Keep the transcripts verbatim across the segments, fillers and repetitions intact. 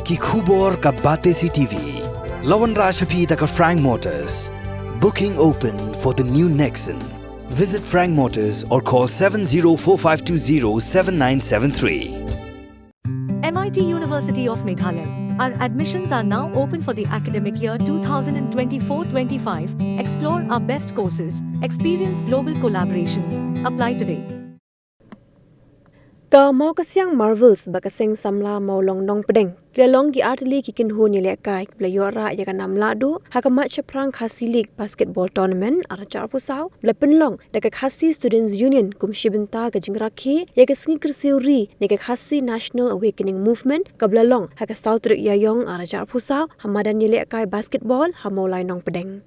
Ki khubor ka Batesi T V. La wanrah sha phi da ka Frank Motors. Booking open for the new Nexon. Visit Frank Motors or call seven zero four five two zero seven nine seven three. M I T University of Meghalaya. Our admissions are now open for the academic year two thousand twenty-four twenty-five. Explore our best courses, experience global collaborations. Apply today. Ka Mawkasiang Marvels bad ka Seng Samla Mawlong Nongpdeng ki la long ki artylli ki kynhun ïalehkai kiba la ïoh rah ïa ka nam lahduh ha ka Match Shaphrang Khasi League Basketball Tournament ar hajar arphew saw ba la pynlong da ka Khasi Students Union kum shi bynta ka jingrakhe ïa ka sngi kyrsiew ri ne ka Khasi National Awakening Movement kaba la long ha ka saw tarik Ïaïong ar hajar arphew saw ha madan ïalehkai basketball ha Mawlai Nongpdeng.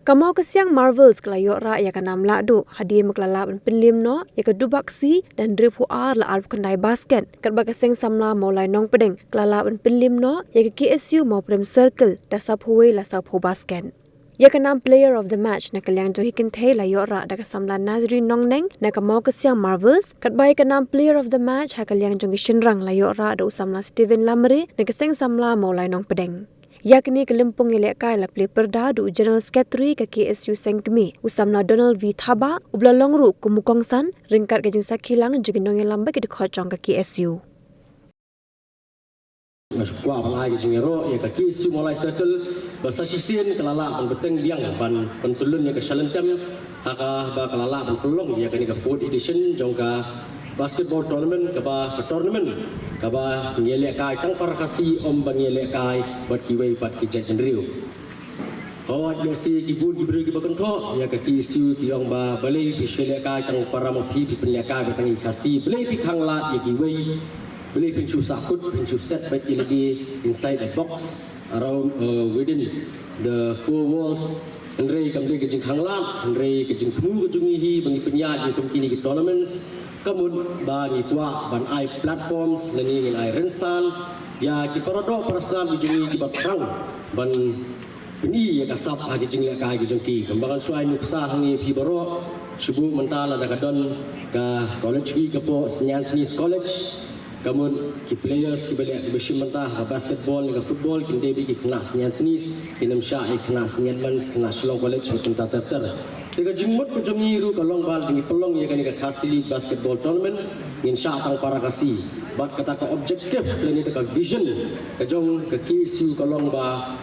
Ka Mawkasiang Marvels ka la ïoh rah ïa ka nam lahduh hadien ba ka la lah ban pynliem noh ïa ka Dubaksi da hynriewphew ar la arphew khyndai basket, katba ka Seng Samla Mawlai Nongpdeng ka la lah ban pynliem noh ïa ka K S U Mawprem Circle da sawphew wei la sawphew basket. Ïa ka nam Player of the Match na ka liang jong ki kynthei la ïoh rah da ka samla Nazreen Nongneng na ka Mawkasiang Marvels, katba ïa ka nam Player of the Match ha ka liang jong ki shynrang la ïoh rah da u samla Steven Lamre na ka Seng Samla Mawlai Nongpdeng. Ïa kane ka lympung ïalehkai la plie pyrda da u General Secretary ka K S U Seng Kmie, u samla Donald V Thabah, uba la long ruh kum u kongsan ryngkat ka jingsakhi lang jong ki nongïalam bad ki dkhot jong ka K S U. Nga sngewkwah ban ai ka jingïaroh ïa ka K S U Mawlai Circle ba sa shisien ka la lah ban bteng biang ban pyntyllun ïa ka Shalynkem ha kaba ka la lah ban pynlong ïa kane ka fourth edition jong ka basketball tournament, kaba ka tournament kaba ngi ïalehkai tang para Khasi, ym ba ngi ïalehkai bad kiwei pat ki jaitbynriew. Hooid, lehse ki bun ki briew kiba kynthoh ïa ka K S U ki ong ba balei phi shu lehkai tang para ma phi, phi pynlehkai ba tang ïa ki Khasi, balei phi khanglad ïa kiwei, balei phin shu sahkut, phin shu set beit ïa lade inside a box, around, uh, within the four walls. Hynrei kam dei ka jingkhanglad, hynrei ka jingthmu ka jong ngi hi ba ngi pynïaid ïa kum kine ki tournaments. Ka mut ba ngi kwah ban ai platforms lane ngin ai rynsan ïa ki para doh para snam ki jong ngi kiba thrang ban pyni ïa ka sap ha ki jinglehkai ki jong ki. Kumba ngan shu ai nuksa hangne ïa phi baroh, shu buh mynta lada ka don ka College Week hapoh Saint Anthony's College. Ka mut ki players kiba leh kiba shim bynta ha ka basketball ne ka football kin dei beit ki khynnah Saint Anthony's, kin ym shah ïa ki khynnah Saint Edmund's, khynnah Shillong College bad kumta ter ter. Te ka jingmut ka jong ngi ruh ka long ba lada ngi pynlong ïa kane ka Khasi League Basketball Tournament ngin shah tang para Khasi. Bad kata ka objective lane kata ka vision ka jong ka K S U ka long ba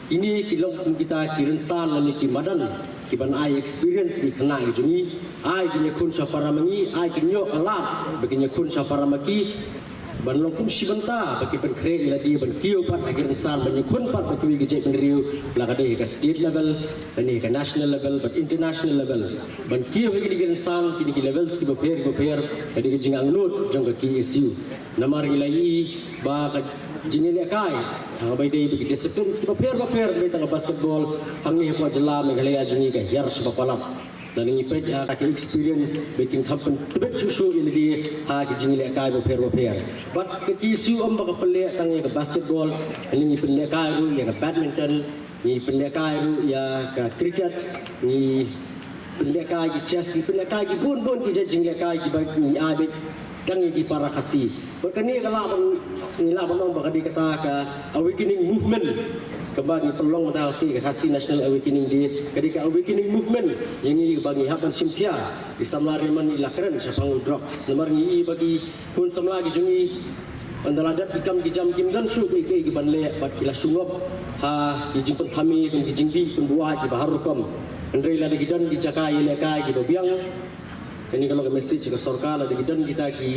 kine ki long kum kita ki rynsan lane ki madan kiban ai experience ïa ki khynnah ki jong ngi, ai kin ïakhun sha para ma ngi, ai kin ïoh ka lad ba kin ïakhun sha para ma ki, ban long kum shi bynta ba kin pynkhreh ïa lade ban kiew pat ha ki rynsan ban ïakhun pat bad kiwei ki jaitbynriew, la ka dei ha ka state level lane ha ka national level bad international level. Ban kiew ha kine ki rynsan, kine ki levels kiba pher kiba pher, ka dei ka jingangnud jong ka K S U. Namar ngi la ïohi ba ka jingïalehkai ha kaba ïadei bad ki disciplines kiba pher ba pher, ym dei tang ka basketball, hangne hapoh jylla Meghalaya jong ngi ka hiar shaba palat. Lada ngi peit ïa ka experience ba kin kham pyntbit shuh shuh ïa lade ha ki jingïalehkai ba pher ba pher. Bad ka K S U ym ba ka pynleh tang ïa ka basketball, hynrei ngi pynlehkai ruh ïa ka badminton, ngi pynlehkai ruh ïa ka cricket, ngi pynlehkai ki chess, ngi pynlehkai ki bun bun ki jait jinglehkai kiba ngi ai beit tang ïa ki para Khasi. Bad kane ka lah ban, ngi lah ban ong ba ka dei kata ka awakening movement kaba ngi pynlong mynta ka sngi, ka Khasi National Awakening Day. Ka dei ka awakening movement ïa ngi ba ngi hap ban shim khia. Ki samla Raymond i la kren shaphang u drugs. Namar ngi i ba ki khun samla ki jong ngi, ynda la dep ki kam ki jam kim don shuh kiei kiei kiban leh bad ki la shu ngop ha ki jingpynthame kum ki jingdih pynbuaid kiba har rukom. Hynrei lada ki don ki jaka ïalehkai kiba biang, kane ka long ka message ka sorkar, lada ki don kita ki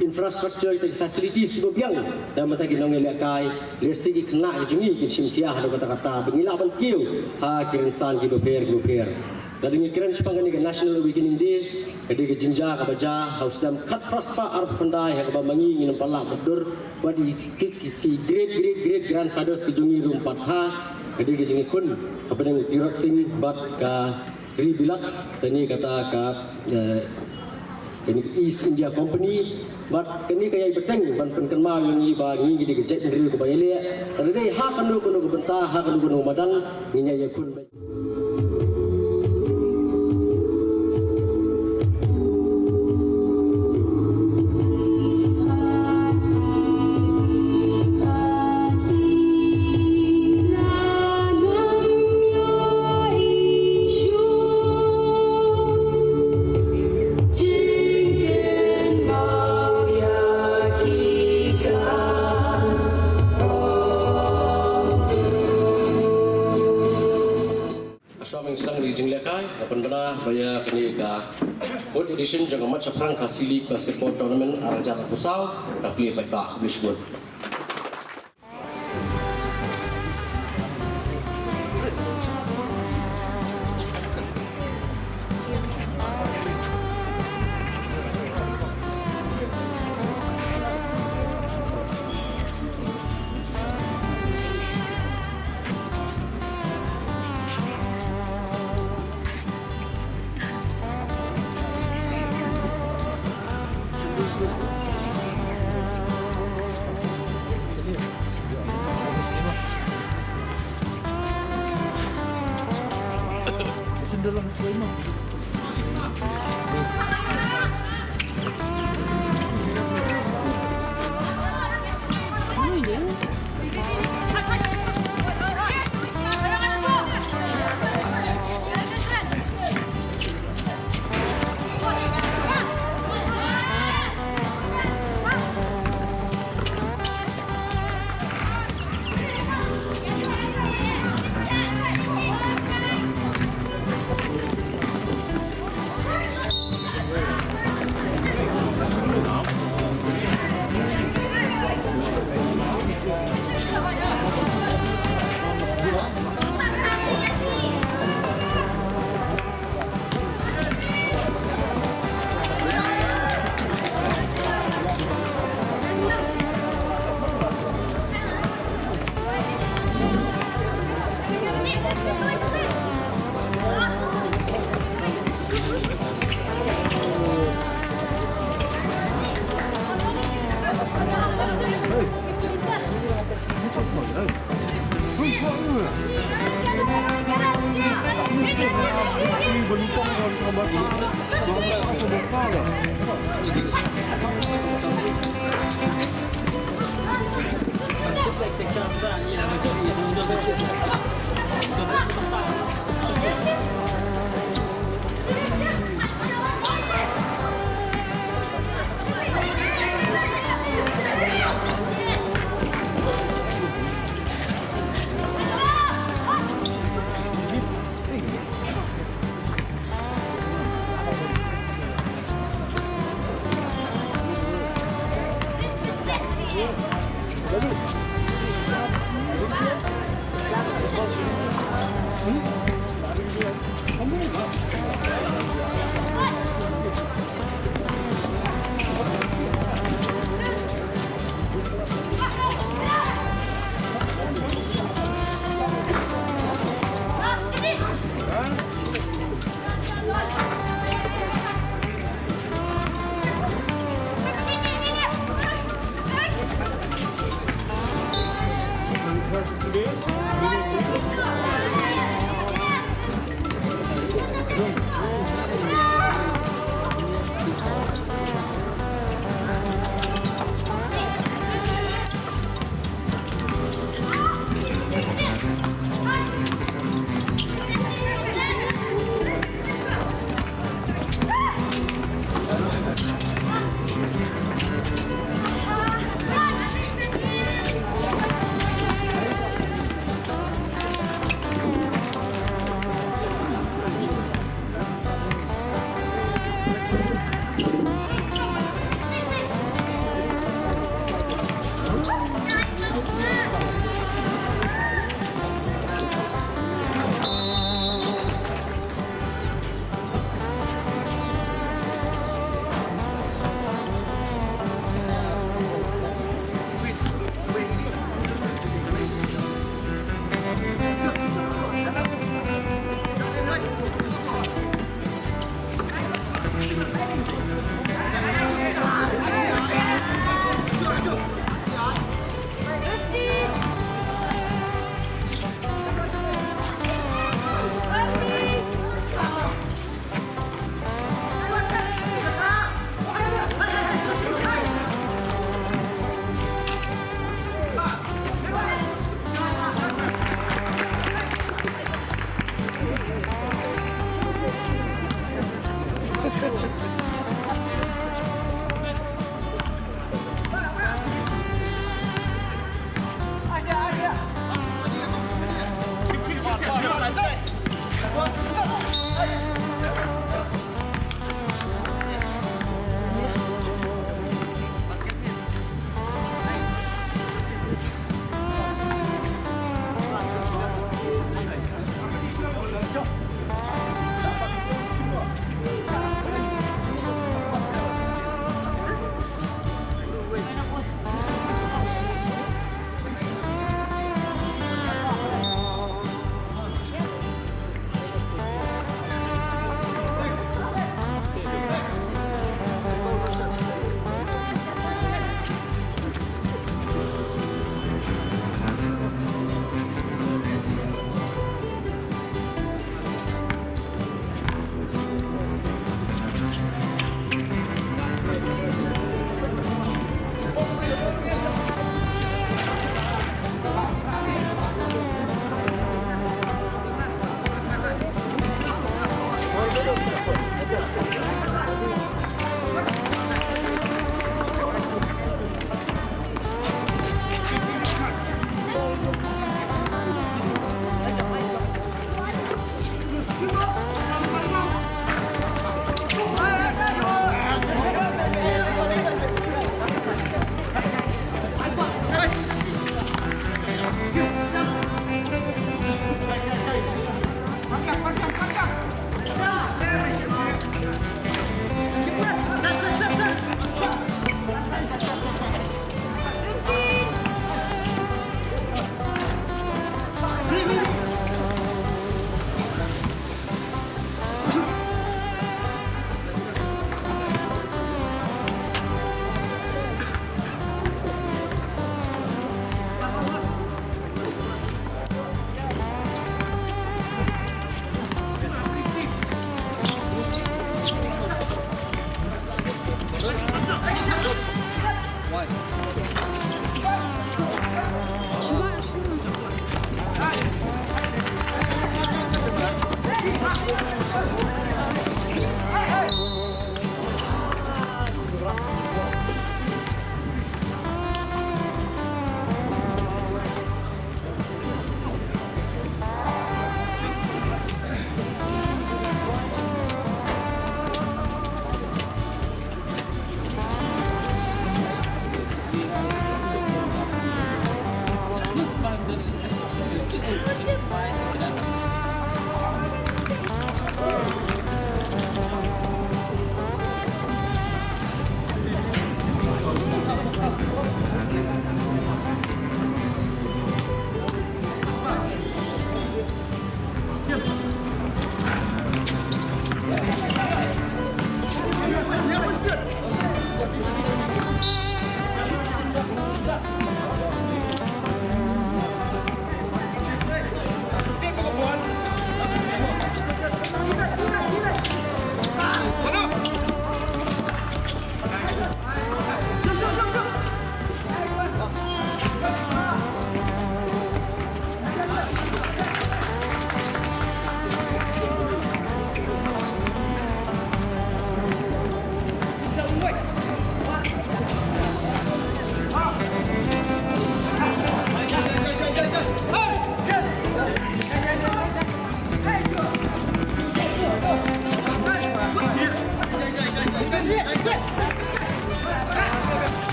infrastructure, kita ki facilities kiba biang da mynta ki nongïalehkai, lehse ki khynnah ki jong ngi kin shim khia haduh katta katta ba ngi lah ban kiew ha ki rynsan kiba pher kiba pher. Lada ngi kren shaphang kane ka National Awakening Day, ka dei ka jingjia kaba jia ha u snem khatphra spah arphew khyndai ha kaba ma ngi ngin ym pat lah ban dur bad ki, ki, ki, ki great great great grandfathers ki jong ngi ruh ym pat tha. Ka dei ka jingïakhun hapdeng u Tirot Sing bad ka Ri Bilat, kane kata ka, eh, kane ka East India Company. Bad kane ka ïai bteng ban pynkynmaw ïa ngi ba ngi ki dei ka jaitbynriew kaba ïaleh. Lada dei ha kano kano ka bynta, ha kano kano ka madan, ngin ïai ïakhun beit. Pynbna ba ïa kane ka fourth edition jong ka Mat Shaphrang Khasi League Basketball Tournament ar hajar arphew saw ka plie paidbah. Khublei shibun.